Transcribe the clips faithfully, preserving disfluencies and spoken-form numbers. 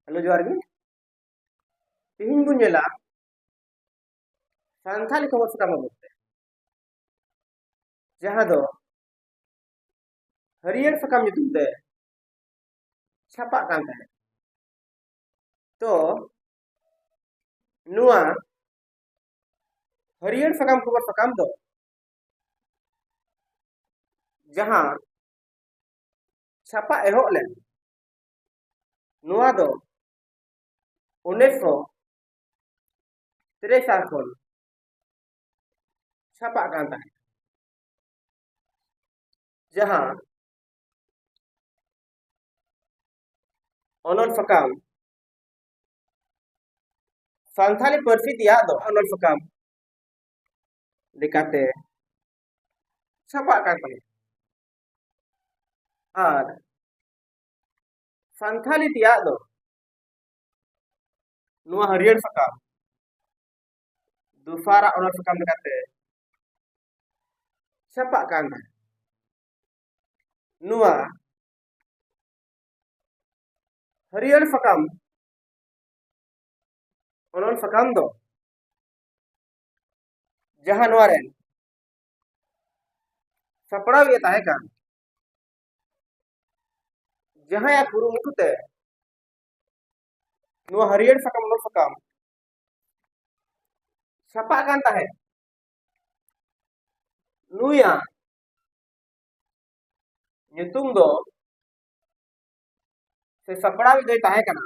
Hello, ᱡᱚᱦᱟᱨ ᱜᱮ᱾ ᱛᱮᱦᱮᱧ ᱵᱚᱱ ᱧᱮᱞᱟ ᱥᱟᱱᱛᱷᱟᱞᱤ ᱠᱷᱚᱵᱚᱨ ᱥᱟᱠᱟᱢ ᱵᱟᱵᱚᱫ ᱛᱮ, ᱡᱟᱦᱟᱸ ᱫᱚ ᱦᱟᱹᱨᱭᱟᱹᱲ ᱥᱟᱠᱟᱢ ᱧᱩᱛᱩᱢ ᱛᱮ ᱪᱷᱟᱯᱟᱜ ᱠᱟᱱ ᱛᱟᱦᱮᱸᱫ᱾ ᱛᱚ ᱱᱚᱣᱟ ᱦᱟᱹᱨᱭᱟᱹᱲ ᱥᱟᱠᱟᱢ ᱠᱷᱚᱵᱚᱨ ᱥᱟᱠᱟᱢ ᱫᱚ ᱡᱟᱦᱟᱸ ᱪᱷᱟᱯᱟ ᱮᱦᱚᱵ ᱞᱮᱱ, ᱱᱚᱣᱟ ᱫᱚ ᱩᱱᱤᱥᱥᱚ ᱛᱤᱨᱤᱥ ᱥᱟᱞ ᱠᱷᱚᱱ ᱪᱷᱟᱯᱟᱜ ᱠᱟᱱ ᱛᱟᱦᱮᱸᱫ, ᱡᱟᱦᱟᱸ ᱚᱱᱚᱞ ᱥᱟᱠᱟᱢ ᱥᱟᱱᱛᱷᱟᱞᱤ ᱯᱟᱹᱨᱥᱤ ᱛᱮᱭᱟᱜ ᱫᱚ ᱚᱱᱚᱞ ᱥᱟᱠᱟᱢ ᱞᱮᱠᱟᱛᱮ ᱪᱷᱟᱯᱟᱜ ᱠᱟᱱ ᱛᱟᱦᱮᱸᱫ᱾ ᱟᱨ ᱥᱟᱱᱛᱷᱟᱞᱤ ᱛᱮᱭᱟᱜ ᱫᱚ ᱱᱚᱣᱟ ᱦᱟᱹᱨᱭᱟᱹᱲ ᱥᱟᱠᱟᱢ ᱫᱚᱥᱟᱨᱟᱜ ᱚᱱᱚᱞ ᱥᱟᱠᱟᱢ ᱞᱮᱠᱟᱛᱮ ᱪᱷᱟᱯᱟᱜ ᱠᱟᱱ ᱛᱟᱦᱮᱸᱫ᱾ ᱱᱚᱣᱟ ᱦᱟᱹᱨᱭᱟᱹᱲ ᱥᱟᱠᱟᱢ ᱚᱱᱚᱞ ᱥᱟᱠᱟᱢ ᱫᱚ ᱡᱟᱦᱟᱸ ᱱᱚᱣᱟ ᱨᱮᱱ ᱥᱟᱯᱲᱟᱣᱤᱡ ᱮ ᱛᱟᱦᱮᱸ ᱠᱟᱱ, ᱡᱟᱦᱟᱸᱭᱟᱜ ᱠᱩᱨᱩᱢᱩᱴᱩ ᱛᱮ ᱱᱚᱣᱟ ᱦᱟᱹᱨᱭᱟᱹᱲ ᱥᱟᱠᱟᱢ ᱚᱱᱚᱞ ᱥᱟᱠᱟᱢ ᱪᱷᱟᱯᱟᱜ ᱠᱟᱱ ᱛᱟᱦᱮᱸᱫ, ᱱᱩᱭᱟᱜ ᱧᱩᱛᱩᱢ ᱫᱚ ᱥᱮ ᱥᱟᱯᱲᱟᱣᱤᱡ ᱫᱚᱭ ᱛᱟᱦᱮᱸ ᱠᱟᱱᱟ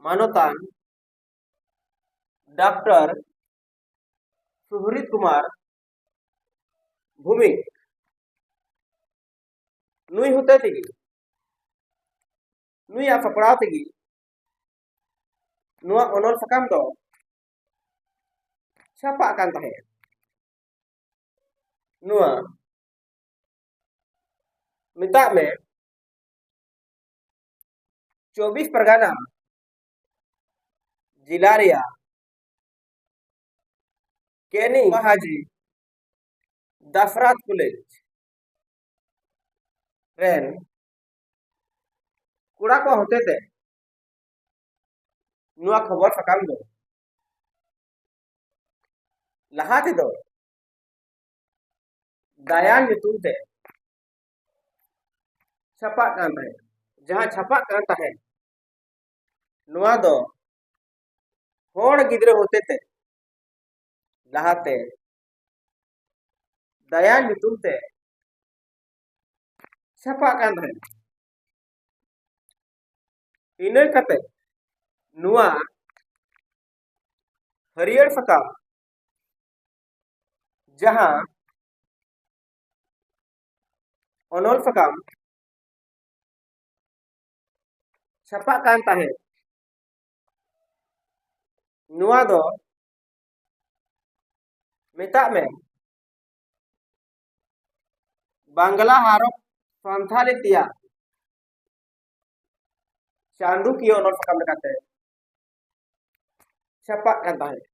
ᱢᱟᱱᱚᱛᱟᱱ ᱰᱟᱠᱛᱟᱨ ᱥᱩᱦᱨᱤᱛ ᱠᱩᱢᱟᱨ ᱵᱷᱩᱢᱤᱠ᱾ ᱱᱩᱭ ᱦᱚᱛᱮ ᱛᱮᱜᱮ, ᱱᱩᱭᱟᱜ ᱥᱟᱯᱲᱟᱣ ᱛᱮᱜᱮ ᱱᱚᱣᱟ ᱚᱱᱚᱞ ᱥᱟᱠᱟᱢ ᱫᱚ ᱪᱷᱟᱯᱟᱜ ᱠᱟᱱ ᱛᱟᱦᱮᱸᱫ᱾ ᱱᱚᱣᱟ ᱢᱮᱛᱟᱜ ᱢᱮ ᱪᱚᱵᱵᱤᱥ ᱯᱟᱨᱜᱟᱱᱟ ᱡᱮᱞᱟ ᱨᱮᱭᱟᱜ ᱠᱮᱱᱤ ᱢᱟᱦᱟᱡᱤ ᱫᱟᱥᱨᱟᱛ ᱠᱚᱞᱮᱡᱽ ᱨᱮᱱ ᱠᱚᱲᱟ ᱠᱚᱣᱟᱜ ᱦᱚᱛᱮᱛᱮ ᱱᱚᱣᱟ ᱠᱷᱚᱵᱚᱨ ᱥᱟᱠᱟᱢ ᱫᱚ ᱞᱟᱦᱟ ᱛᱮᱫᱚ ᱫᱟᱭᱟ ᱧᱩᱛᱩᱢ ᱛᱮ ᱪᱷᱟᱯᱟᱜ ᱠᱟᱱ ᱛᱟᱦᱮᱸᱫ᱾ ᱡᱟᱦᱟᱸ ᱪᱷᱟᱯᱟᱜ ᱠᱟᱱ ᱛᱟᱦᱮᱸᱫ, ᱱᱚᱣᱟ ᱫᱚ ᱦᱚᱲ ᱜᱤᱫᱽᱨᱟᱹ ᱦᱚᱛᱮᱛᱮ ᱞᱟᱦᱟᱛᱮ ᱫᱟᱭᱟ ᱧᱩᱛᱩᱢ ᱛᱮ ᱪᱷᱟᱯᱟᱜ ᱠᱟᱱ ᱛᱟᱦᱮᱸᱫ᱾ ᱤᱱᱟᱹ ᱠᱟᱛᱮ ᱱᱚᱣᱟ ᱦᱟᱹᱨᱭᱟᱹᱲ ᱥᱟᱠᱟᱢ, ᱡᱟᱦᱟᱸ ᱚᱱᱚᱞ ᱥᱟᱠᱟᱢ ᱪᱷᱟᱯᱟᱜ ᱠᱟᱱ ᱛᱟᱦᱮᱸᱫ, ᱱᱚᱣᱟ ᱫᱚ ᱢᱮᱛᱟᱜ ᱢᱮ ᱵᱟᱝᱞᱟ ᱦᱚᱨᱚᱯ ᱥᱟᱱᱛᱷᱟᱞᱤ ᱛᱮᱭᱟᱜ ᱪᱟᱸᱫᱚᱠᱤᱭᱟᱹ ᱚᱱᱚᱞ ᱥᱟᱠᱟᱢ ᱞᱮᱠᱟᱛᱮ ᱪᱷᱟᱯᱟᱜ ᱠᱟᱱ ᱛᱟᱦᱮᱸᱫ᱾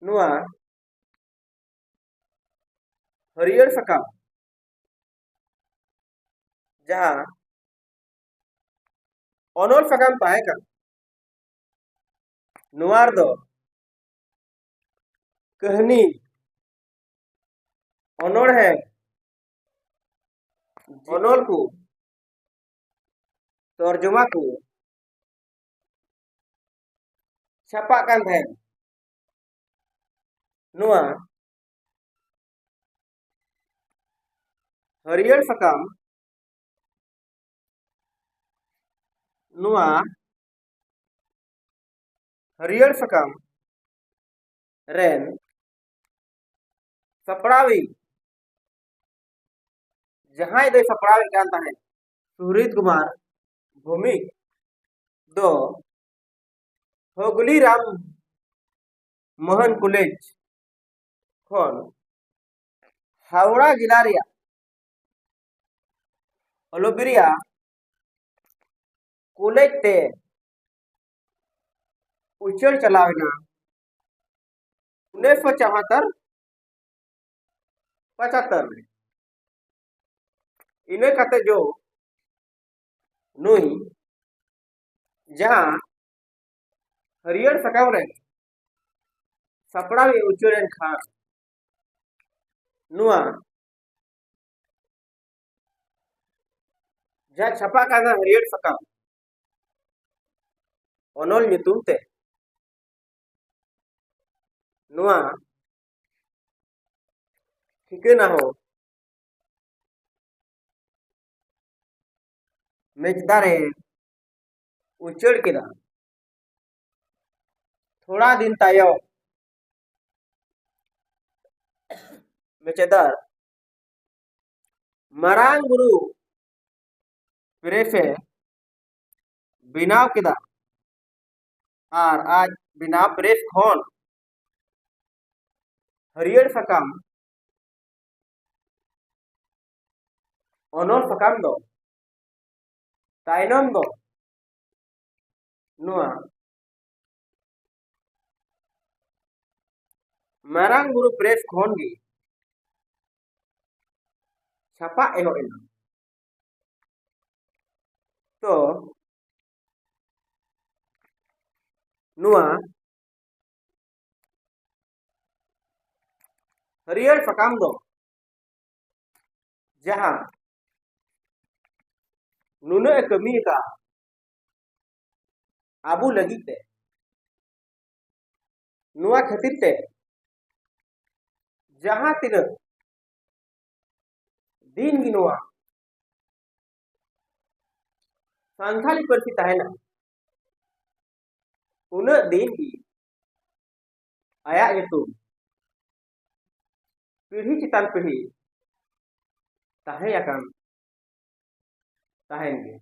ᱱᱚᱣᱟ ᱦᱟᱹᱨᱭᱟᱹᱲ ᱥᱟᱠᱟᱢ, ᱡᱟᱦᱟᱸ ᱚᱱᱚᱞ ᱥᱟᱠᱟᱢ ᱛᱟᱦᱮᱸ ᱠᱟᱱᱟ, ᱱᱚᱣᱟ ᱨᱮᱫᱚ ᱠᱟᱹᱦᱱᱤ, ᱚᱱᱚᱬᱦᱮ, ᱚᱱᱚᱞ ᱠᱚ, ᱛᱚᱨᱡᱚᱢᱟ ᱠᱚ ᱪᱷᱟᱯᱟᱜ ᱠᱟᱱ ᱛᱟᱦᱮᱸᱫ᱾ ᱱᱚᱣᱟ ᱦᱟᱹᱨᱭᱟᱹᱲ ᱥᱟᱠᱟᱢ, ᱱᱚᱣᱟ ᱦᱟᱹᱨᱭᱟᱹᱲ ᱥᱟᱠᱟᱢ ᱨᱮᱱ ᱥᱟᱯᱲᱟᱣᱤᱡ, ᱡᱟᱦᱟᱸᱭ ᱫᱚᱭ ᱥᱟᱯᱲᱟᱣᱮᱫ ᱠᱟᱱ ᱛᱟᱦᱮᱸᱫ, ᱥᱩᱦᱨᱤᱛ ᱠᱩᱢᱟᱨ ᱵᱷᱳᱣᱢᱤᱠ ᱫᱚ ᱦᱩᱜᱽᱞᱤ ᱨᱟᱢ ᱢᱳᱦᱚᱱ ᱠᱚᱞᱮᱡᱽ ᱠᱷᱚᱱ ᱦᱟᱣᱲᱟ ᱡᱮᱞᱟ ᱨᱮᱭᱟᱜ ᱚᱞᱚᱵᱤᱨᱤᱭᱟ ᱠᱚᱞᱮᱡᱽ ᱛᱮ ᱩᱪᱟᱹᱲ ᱪᱟᱞᱟᱣ ᱮᱱᱟ ᱩᱱᱤᱥᱥᱚ ᱪᱩᱣᱟᱛᱛᱳᱨ ᱯᱚᱸᱪᱟᱛᱛᱳᱨ ᱨᱮ᱾ ᱤᱱᱟᱹ ᱠᱟᱛᱮ ᱡᱚ ᱱᱩᱭ ᱡᱟᱦᱟᱸ ᱦᱟᱹᱨᱭᱟᱹᱲ ᱥᱟᱠᱟᱢ ᱨᱮ ᱥᱟᱯᱲᱟᱣ ᱮ ᱩᱪᱟᱹᱲ ᱮᱱ ᱠᱷᱟᱱ, ᱱᱚᱣᱟ ᱡᱟᱦᱟᱸ ᱪᱷᱟᱯᱟᱜ ᱠᱟᱱᱟ ᱦᱟᱹᱨᱭᱟᱹᱲ ᱥᱟᱠᱟᱢ ᱚᱱᱚᱞ ᱧᱩᱛᱩᱢ ᱛᱮ, ᱱᱚᱣᱟ ᱴᱷᱤᱠᱟᱹᱱᱟ ᱦᱚᱸ ᱢᱮᱪᱫᱟᱨᱮ ᱩᱪᱟᱹᱲ ᱠᱮᱫᱟ᱾ ᱛᱷᱚᱲᱟ ᱫᱤᱱ ᱛᱟᱭᱚᱢ ᱢᱮᱪᱮᱫᱟᱨ ᱢᱟᱨᱟᱝ ᱵᱩᱨᱩ ᱯᱨᱮᱥ ᱮ ᱵᱮᱱᱟᱣ ᱠᱮᱫᱟ ᱟᱨ ᱟᱡ ᱵᱮᱱᱟᱣ ᱯᱨᱮᱥ ᱠᱷᱚᱱ ᱦᱟᱹᱨᱭᱟᱹᱲ ᱥᱟᱠᱟᱢ ᱚᱱᱚᱞ ᱥᱟᱠᱟᱢ ᱫᱚ ᱛᱟᱭᱱᱚᱢ ᱫᱚ ᱱᱚᱣᱟ ᱢᱟᱨᱟᱝ ᱵᱩᱨᱩ ᱯᱨᱮᱥ ᱠᱷᱚᱱ ᱜᱮ ᱪᱷᱟᱯᱟ ᱮᱦᱚᱵ ᱮᱱᱟ᱾ ᱛᱚ ᱱᱚᱣᱟ ᱦᱟᱹᱨᱭᱟᱹᱲ ᱥᱟᱠᱟᱢ ᱫᱚ ᱡᱟᱦᱟᱸ ᱱᱩᱱᱟᱹᱜ ᱮ ᱠᱟᱹᱢᱤ ᱟᱠᱟᱫ ᱟᱵᱚ ᱞᱟᱹᱜᱤᱫ ᱛᱮ, ᱱᱚᱣᱟ ᱠᱷᱟᱹᱛᱤᱨ ᱛᱮ ᱡᱟᱦᱟᱸ ᱛᱤᱱᱟᱹᱜ ᱫᱤᱱ ᱜᱮ ᱱᱚᱣᱟ ᱥᱟᱱᱛᱟᱲᱤ ᱯᱟᱹᱨᱥᱤ ᱛᱟᱦᱮᱱᱟ, ᱩᱱᱟᱹᱜ ᱫᱤᱱ ᱜᱮ ᱟᱭᱟᱜ ᱧᱩᱛᱩᱢ ᱯᱤᱲᱦᱤ ᱪᱮᱛᱟᱱ ᱯᱤᱲᱦᱤ ᱛᱟᱦᱮᱸ ᱟᱠᱟᱱ ᱛᱟᱦᱮᱱ ᱜᱮ᱾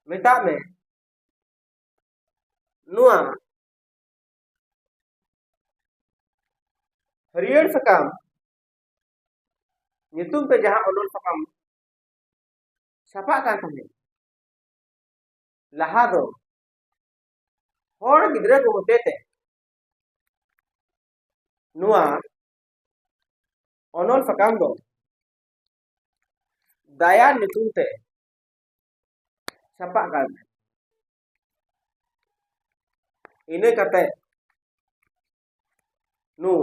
ᱢᱮᱛᱟᱜ ᱢᱮ, ᱱᱚᱣᱟ ᱦᱟᱹᱨᱭᱟᱹᱲ ᱥᱟᱠᱟᱢ ᱧᱩᱛᱩᱢ ᱛᱮ ᱡᱟᱦᱟᱸ ᱚᱱᱚᱞ ᱥᱟᱠᱟᱢ ᱪᱷᱟᱯᱟᱜ ᱠᱟᱱ ᱛᱟᱦᱮᱸᱫ, ᱞᱟᱦᱟ ᱫᱚ ᱦᱚᱲ ᱜᱤᱫᱽᱨᱟᱹ ᱠᱚ ᱦᱚᱛᱮ ᱛᱮ ᱱᱚᱣᱟ ᱚᱱᱚᱞ ᱥᱟᱠᱟᱢ ᱫᱚ ᱫᱟᱭᱟ ᱧᱩᱛᱩᱢ ᱛᱮ ᱪᱷᱟᱯᱟᱜ ᱠᱟᱱ ᱛᱟᱦᱮᱸᱫ᱾ ᱤᱱᱟᱹ ᱠᱟᱛᱮ ᱱᱩ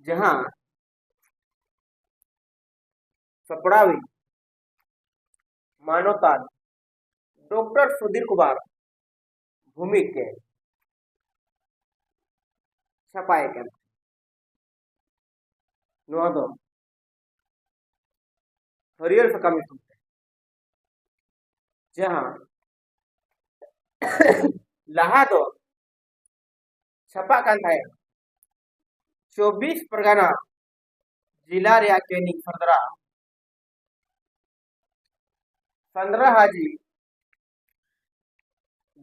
ᱡᱟᱦᱟᱸ ᱥᱟᱯᱲᱟᱣᱤᱡ ᱢᱟᱱᱚᱛᱟᱱ ᱰᱚᱠᱴᱚᱨ ᱥᱩᱫᱷᱤᱨ ᱠᱩᱢᱟᱨ ᱵᱷᱩᱢᱤᱠ ᱮ ᱪᱷᱟᱯᱟᱭᱮᱫ ᱠᱟᱱ ᱛᱟᱦᱮᱸᱫ᱾ ᱱᱚᱣᱟ ᱫᱚ ᱦᱟᱹᱨᱭᱟᱹᱲ ᱥᱟᱠᱟᱢ ᱧᱩᱛᱩᱢ ᱛᱮ, ᱡᱟᱦᱟᱸ ᱞᱟᱦᱟ ᱫᱚ ᱪᱷᱟᱯᱟᱜ ᱠᱟᱱ ᱛᱟᱦᱮᱸᱫ ᱪᱚᱵᱵᱤᱥ ᱯᱟᱨᱜᱟᱱᱟ ᱡᱮᱞᱟ ᱨᱮᱭᱟᱜ ᱠᱮᱱᱤᱝ ᱥᱟᱸᱫᱽᱨᱟ ᱥᱟᱸᱫᱽᱨᱟ ᱦᱟᱡᱤ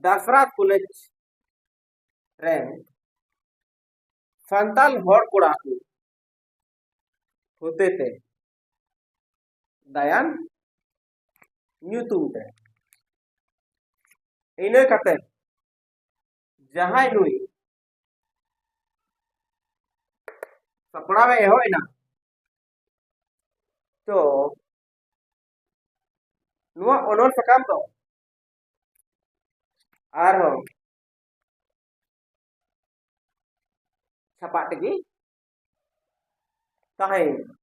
ᱫᱟᱥᱨᱟᱛ ᱠᱚᱞᱮᱡᱽ ᱨᱮᱱ ᱥᱟᱱᱛᱟᱞ ᱦᱚᱲ ᱠᱚᱲᱟ ᱠᱚ ᱦᱚᱛᱮᱛᱮ ᱫᱟᱭᱟᱱ ᱧᱩᱛᱩᱢ ᱛᱮ᱾ ᱤᱱᱟᱹ ᱠᱟᱛᱮ ᱡᱟᱦᱟᱸᱭ ᱱᱩᱭ ᱥᱟᱯᱲᱟᱣ ᱮ ᱮᱦᱚᱵ ᱮᱱᱟ, ᱛᱚ ᱱᱚᱣᱟ ᱚᱱᱚᱞ ᱥᱟᱠᱟᱢ ᱫᱚ ᱟᱨᱦᱚᱸ ᱪᱷᱟᱯᱟᱜ ᱛᱮᱜᱮ ᱛᱟᱦᱮᱸᱭᱮᱱᱟ᱾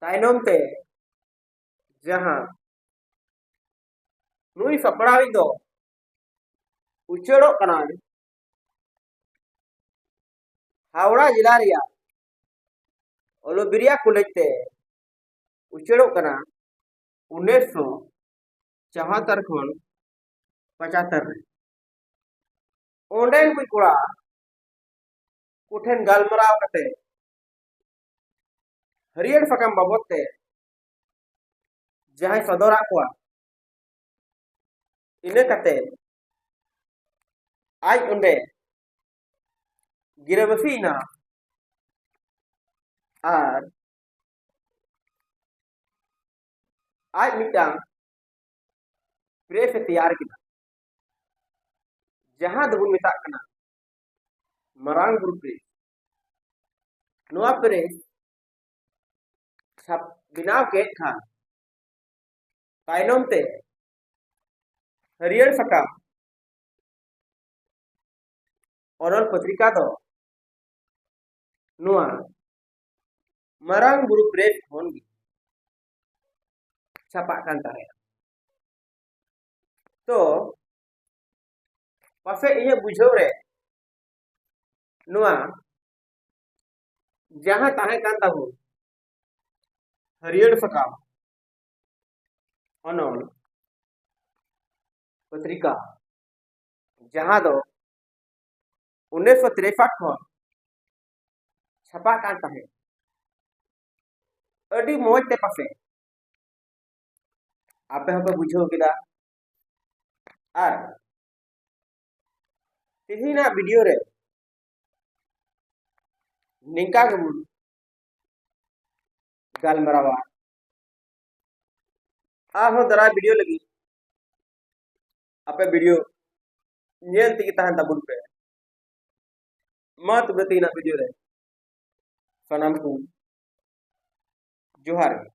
ᱛᱟᱭᱱᱚᱢ ᱛᱮ ᱡᱟᱦᱟᱸ ᱱᱩᱭ ᱥᱟᱯᱲᱟᱣᱤᱡ ᱫᱚ ᱩᱪᱟᱹᱲᱚᱜ ᱠᱟᱱᱟᱭ ᱦᱟᱣᱲᱟ ᱡᱮᱞᱟ ᱨᱮᱭᱟᱜ ᱚᱞᱚᱵᱤᱨᱤᱭᱟ ᱠᱚᱞᱮᱡᱽ ᱛᱮ ᱩᱪᱟᱹᱲᱚᱜ ᱠᱟᱱᱟ ᱩᱱᱤᱥᱥᱚ ᱪᱩᱣᱟᱛᱛᱳᱨ ᱠᱷᱚᱱ ᱯᱚᱸᱪᱟᱛᱛᱳᱨ ᱨᱮ᱾ ᱚᱸᱰᱮᱱ ᱠᱚ ᱠᱚᱲᱟ ᱠᱚᱴᱷᱮᱱ ᱜᱟᱞᱢᱟᱨᱟᱣ ᱠᱟᱛᱮ ᱦᱟᱹᱨᱭᱟᱹᱲ ᱥᱟᱠᱟᱢ ᱵᱟᱵᱚᱫ ᱛᱮ ᱡᱟᱦᱟᱸᱭ ᱥᱚᱫᱚᱨᱟᱜ ᱠᱚᱣᱟ, ᱤᱱᱟᱹ ᱠᱟᱛᱮ ᱟᱡ ᱚᱸᱰᱮ ᱜᱤᱨᱟᱹᱵᱟᱹᱥᱤᱭᱮᱱᱟ ᱟᱨ ᱟᱡ ᱢᱤᱫᱴᱟᱝ ᱯᱨᱮᱥ ᱮ ᱛᱮᱭᱟᱨ ᱠᱮᱫᱟ, ᱡᱟᱦᱟᱸ ᱫᱚᱵᱚᱱ ᱢᱮᱛᱟᱜ ᱠᱟᱱᱟ ᱢᱟᱨᱟᱝ ᱵᱩᱨᱩ ᱯᱨᱮᱥ᱾ ᱱᱚᱣᱟ ᱯᱨᱮᱥ ᱪᱷᱟᱯ- ᱵᱮᱱᱟᱣ ᱠᱮᱫ ᱠᱷᱟᱱ, ᱛᱟᱭᱱᱚᱢ ᱛᱮ ᱦᱟᱹᱨᱭᱟᱹᱲ ᱥᱟᱠᱟᱢ ᱚᱱᱚᱞ ᱯᱚᱛᱨᱤᱠᱟ ᱫᱚ ᱱᱚᱣᱟ ᱢᱟᱨᱟᱝ ᱵᱩᱨᱩ ᱯᱨᱮᱥ ᱠᱷᱚᱱ ᱜᱮ ᱪᱷᱟᱯᱟᱜ ᱠᱟᱱ ᱛᱟᱦᱮᱸᱫ᱾ ᱛᱚ ᱯᱟᱥᱮᱡ ᱤᱧᱟᱹᱜ ᱵᱩᱡᱷᱟᱹᱣ ᱨᱮ ᱱᱚᱣᱟ ᱡᱟᱦᱟᱸ ᱛᱟᱦᱮᱸ ᱠᱟᱱ ᱛᱟᱵᱚᱱ ᱦᱟᱹᱨᱭᱟᱹᱲ ᱥᱟᱠᱟᱢ ᱚᱱᱚᱞ ᱯᱚᱛᱨᱤᱠᱟ, ᱡᱟᱦᱟᱸ ᱫᱚ ᱩᱱᱤᱥᱥᱚ ᱛᱤᱨᱯᱟᱴ ᱠᱷᱚᱱ ᱪᱷᱟᱯᱟᱜ ᱠᱟᱱ ᱛᱟᱦᱮᱸᱫ, ᱟᱹᱰᱤ ᱢᱚᱡᱽ ᱛᱮ ᱯᱟᱥᱮᱡ ᱟᱯᱮ ᱦᱚᱸᱯᱮ ᱵᱩᱡᱷᱟᱹᱣ ᱠᱮᱫᱟ᱾ ᱟᱨ ᱛᱮᱦᱮᱧᱟᱜ ᱵᱷᱤᱰᱤᱭᱳ ᱨᱮ ᱱᱤᱝᱠᱟ ᱜᱮᱵᱚᱱ ᱜᱟᱞᱢᱟᱨᱟᱣᱟ᱾ ᱟᱨᱦᱚᱸ ᱫᱟᱨᱟᱭ ᱵᱷᱤᱰᱤᱭᱳ ᱞᱟᱹᱜᱤᱫ ᱟᱯᱮ ᱵᱷᱤᱰᱤᱭᱳ ᱧᱮᱞ ᱛᱮᱜᱮ ᱛᱟᱦᱮᱱ ᱛᱟᱵᱚᱱ ᱯᱮ᱾ ᱢᱟ ᱛᱚᱵᱮ ᱛᱮᱦᱮᱧᱟᱜ ᱵᱷᱤᱰᱤᱭᱳ ᱨᱮ ᱥᱟᱱᱟᱢ ᱠᱚ ᱡᱚᱦᱟᱨ ᱜᱮ᱾